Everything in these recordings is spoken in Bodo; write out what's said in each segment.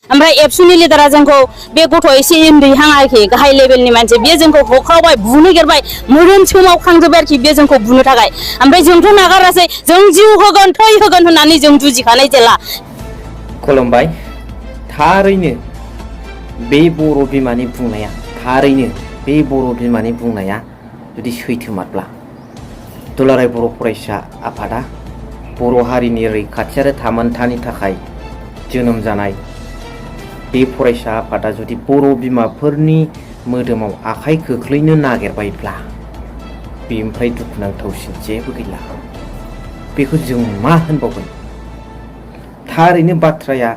ओमफ्राय एबसुनि लिडारा जोंखौ बे गथ' एसे उन्दैहां आरोखि गाहाय लेभेलनि मानसि बेयो जोंखौ होख्रावबाय बुनो गेरबाय मोदोम सोमावखांजोब्बाय आरोखि बे जोंखौ बुनो थाखाय ओमफ्राय जोंथ' नागारासै जों जिउ होगोन थै होगोन होननानै जों जुजिखानाय जेला खुलुमबाय थारैनो बे बर' बिमानि बुंनाया थारैनो बे बर' बिमानि बुंनाया जुदि सैथोमारब्ला दुलाराय बर' फरायसा आफादा बर' हारिनि रैखाथि आरो थामोनथानि थाखाय जोनोम जानाय बे फरायसा आफादा जुदि बर' बिमाफोरनि मोदोमाव आखाइ खोख्लैनो नागिरबायब्ला बेनिफ्राय दुखुनांथावसिन जेबो गैला बेखौ जों मा होनबावगोन थारैनो बाथ्राया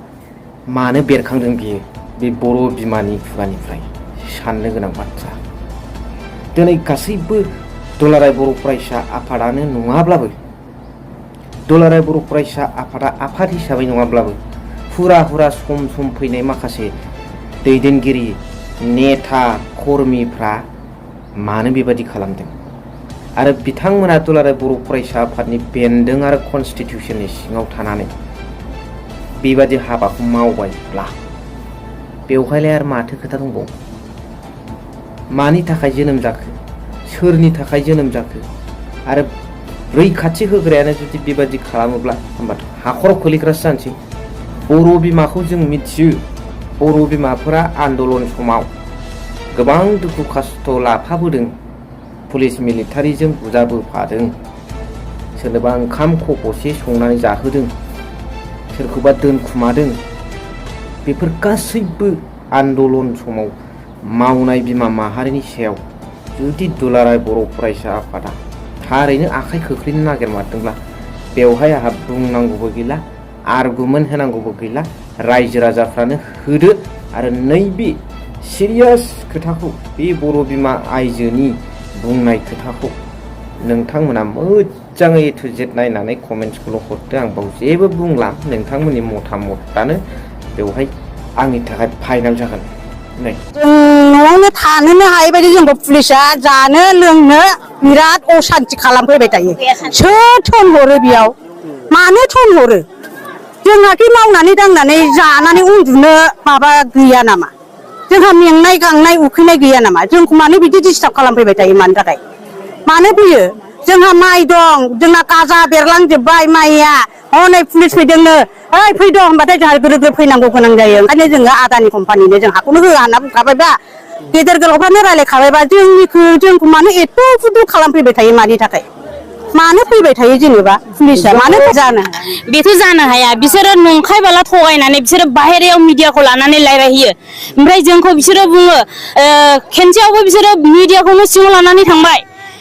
मानो बेरखांदों बियो बे बर' बिमानि खुगानिफ्राय साननो गोनां बाथ्रा दिनै गासैबो दुलाराय बर' फरायसा आफादानो नङाब्लाबो दुलाराय बर' फरायसा आफादा आफाद हिसाबै नङाब्लाबो हुरा हुरा सम फैनाय माखासे दैदेनगिरि नेता कर्मिफ्रा मानो बेबादि खालामदों आरो बिथांमोना दुलाराय बर' फरायसा आफादनि बेन्दों आरो कनस्टिटिउसननि सिङाव थानानै बेबादि हाबाखौ मावबायब्ला बेवहायलाय आरो माथो खोथा दंबावो मानि थाखाय जोनोम जाखो सोरनि थाखाय जोनोम जाखो आरो रैखाथि होग्रायानो जुदि बेबादि खालामोब्ला होमबाथ' हाखराव खोलैग्रासो जानोसै बर' बिमाखौ जों मिथियो बर' बिमाफोरा आन्दलन समाव गोबां दुखु खस्थ' लाफाबोदों पुलिस मिलिटारिजों बुजाबोफादों सोरनोबा ओंखाम खब'से संनानै जाहोदों सोरखौबा दोनखुमादों बेफोर गासैबो आन्दलन समाव मावनाय बिमा माहारिनि सायाव जुदि दुलाराय बर' फरायसा आफादा थारैनो आखाइ खोख्लैनो नागिरमारदोंब्ला बेवहाय आंहा बुंनांगौबो गैला आर्गुमेन्ट होनांगौबो गैला रायजो राजाफ्रानो होदो आरो नैबे सिरियास खोथाखौ बे बर' बिमा आइजोनि बुंनाय खोथाखौ नोंथांमोना मोजाङै ए टु जेड नायनानै कमेन्ट्सखौल' हरदो आं बाव जेबो बुंला नोंथांमोननि मतामतआनो बेवहाय आंनि थाखाय फाइनाल जागोन नै न'आवनो थानोनो हायै बायदि जोंखौ पुलिसा जानो लोंनो बिराद असान्ति खालामफैबाय थायो सोर थोन हरो बेयाव मानो थोन हरो जोंहाखि मावनानै दांनानै जानानै उन्दुनो माबा गैया नामा जोंहा मेंनाय गांनाय उखैनाय गैया नामा जोंखौ मानो बिदि डिस्टार्ब खालामफैबाय थायो मानि थाखाय मानो फैयो जोंहा माइ दं जोंना गाजा बेरलांजोब्बाय माइया हनै पुलिस फैदोंनो ओइ फैदों होनबाथाय जोंहा ग्रोब ग्रोब फैनांगौ गोनां जायो ओंखायनो जोङो आदानि कम्पानिनो जों हाखौनो होआ होनना बुंखाबायबा गेदेर गोलावफ्रानो रायलायखाबायबा जोंखौ मानो एथ' फुदु खालामफैबाय थायो मानि थाखाय मानो फैबाय थायो जेनेबा पुलिसा मानो जानो बेथ' जानो हाया बिसोरो नंखाय बाला थगायनानै बिसोरो बाहेरायाव मिडियाखौ लानानै रायलायहैयो ओमफ्राय जोंखौ बिसोरो बुङो खेनसेयावबो बिसोरो मिडियाखौनो सिङाव लानानै थांबाय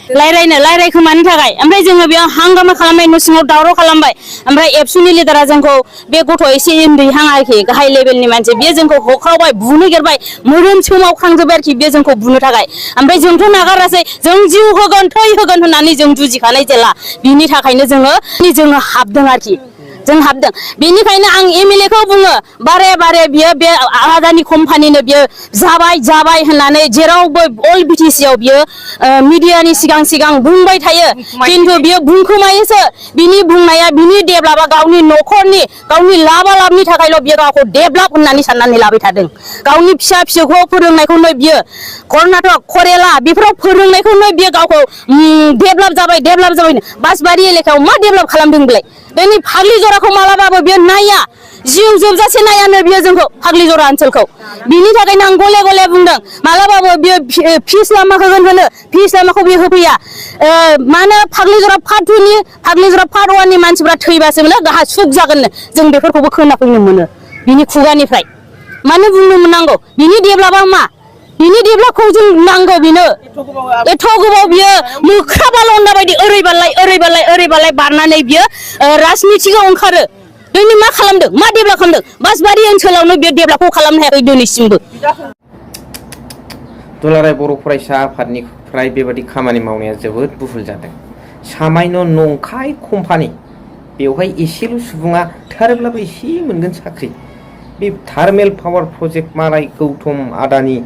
रायलायखोमानो थाखाय ओमफ्राय जोङो बेयाव हांगामा खालामबाय न' सिङाव दावराव खालामबाय ओमफ्राय एबसुनि लिडारा जोंखौ बे गथ' एसे उन्दैहां आरोखि गाहाय लेभेलनि मानसि बेयो जोंखौ होख्रावबाय बुनो गेरबाय मोदोम सोमावखांजोब्बाय आरोखि बे जोंखौ बुनो थाखाय ओमफ्राय जोंथ' नागारासै जों जिउ होगोन थै होगोन होननानै जों जुजिखानाय जेला बिनि थाखायनो जोङो हाबदों आरोखि जों हाबदों बेनिखायनो आं एमएलए खौ बुङो बारे बारे बियो बे आदानि कम्पानिनो बियो जाबाय होननानै जेरावबो अल बिटिसिआव बियो मिडियानि सिगां बुंबाय थायो खिन्थु बियो बुंखोमायोसो बिनि बुंनाया बिनि डेभलपा गावनि न'खरनि गावनि लाबनि थाखायल' बियो गावखौ डेभलप होननानै साननानै लाबाय थादों गावनि फिसा फिसौखौ फोरोंनायखौनो बियो कर्नाटक केरेला बेफोराव फोरोंनायखौनो बियो गावखौ डेभलप जाबाय बासबारि एलेकायाव मा डेभलप खालामदों बेलाय बेनि फाग्लि जराखौ मालाबाबो बियो नाया जिउ जोबजासे नायानो बियो जोंखौ फाग्लि जरा ओनसोलखौ बिनि थाखायनो आं गले गले बुंदों मालाबाबो बियो फिस लामा होनो फिस लामाखौ बियो होफैया मानो फाग्लि जरा पार्ट 2 नि फाग्लि जरा पार्ट 1 नि मानसिफ्रा थैबासो गाहा सुख जागोननो जों बेफोरखौबो खोनाफैनो मोनो बिनि खुगानिफ्राय मानो बुंनो मोननांगौ बिनि डेभलपा मा बिनि डेभलपखौ जों नांगौ बेनो एथ' गोबाव बियो मोख्रा बालन्दा बायदि ओरैबालाय बारनानै बियो राजनिथियाव ओंखारो दिनै मा खालामदों मा डेभलप खालामदों बासबारि ओनसोलावनो बियो डेभलपखौ खालामनो हायाखै दिनैसिमबो दुलाराय बर' फरायसा आफादनिफ्राय बेबादि खामानि मावनाया जोबोद भुल जादों सामायन' नंखाय कम्पानि बेवहाय एसेल' सुबुङा थारोब्लाबो एसे मोनगोन साख्रि बे थार्मेल पावार प्रजेक्ट मालाय गौतम आदानि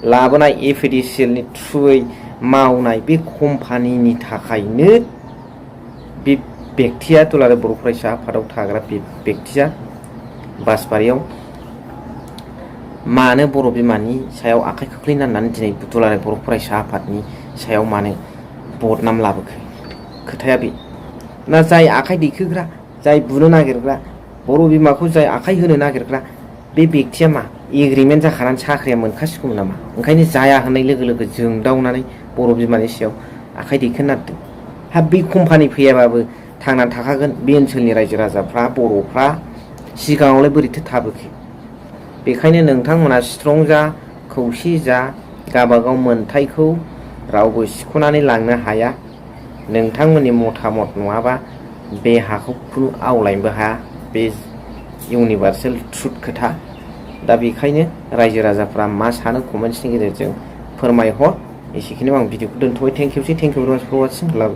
लाबोनाय एफिडिसिएलनि थ्रुयै मावनाय बे कम्पानिनि थाखायनो बे बेक्तिया दुलाराय बर' फरायसा आफादाव थाग्रा बे बेक्तिया बासबारियाव मानो बर' बिमानि सायाव आखाइ खोख्लैनो होननानै दिनै दुलाराय बर' फरायसा आफादनि सायाव मानो बदनाम लाबोखो खोथाया बे ना जाय आखाइ दैखोग्रा जाय बुनो नागिरग्रा बर' बिमाखौ जाय आखाइ होनो नागिरग्रा बे बेक्तिया मा एग्रिमेन्ट जाखानानै साख्रिया मोनखासिगौमोन नामा ओंखायनो जाया होननाय लोगो लोगो जोंदावनानै बर' बिमानि सायाव आखाइ दैखोनो नागिरदों हा बे कम्पानि फैयाबाबो थांनानै थाखागोन बे ओनसोलनि रायजो राजाफ्रा बर'फ्रा सिगाङावलाय बोरैथो थाबोखो बेखायनो नोंथांमोना स्ट्रं जा खौसे जा गाबागाव मोनथायखौ रावबो सिख'नानै लांनो हाया नोंथांमोननि मतामत नङाबा बे हाखौ खुनु आवलायनोबो हाया बे इउनिभार्सेल ट्रुथ खोथा दा बेखायनो रायजो राजाफ्रा मा सानो कमेन्ट्सनि गेजेरजों फोरमायहर एसेखिनियाव आं भिडिअखौ दोनथ'बाय थेंक इउ फर वाचिं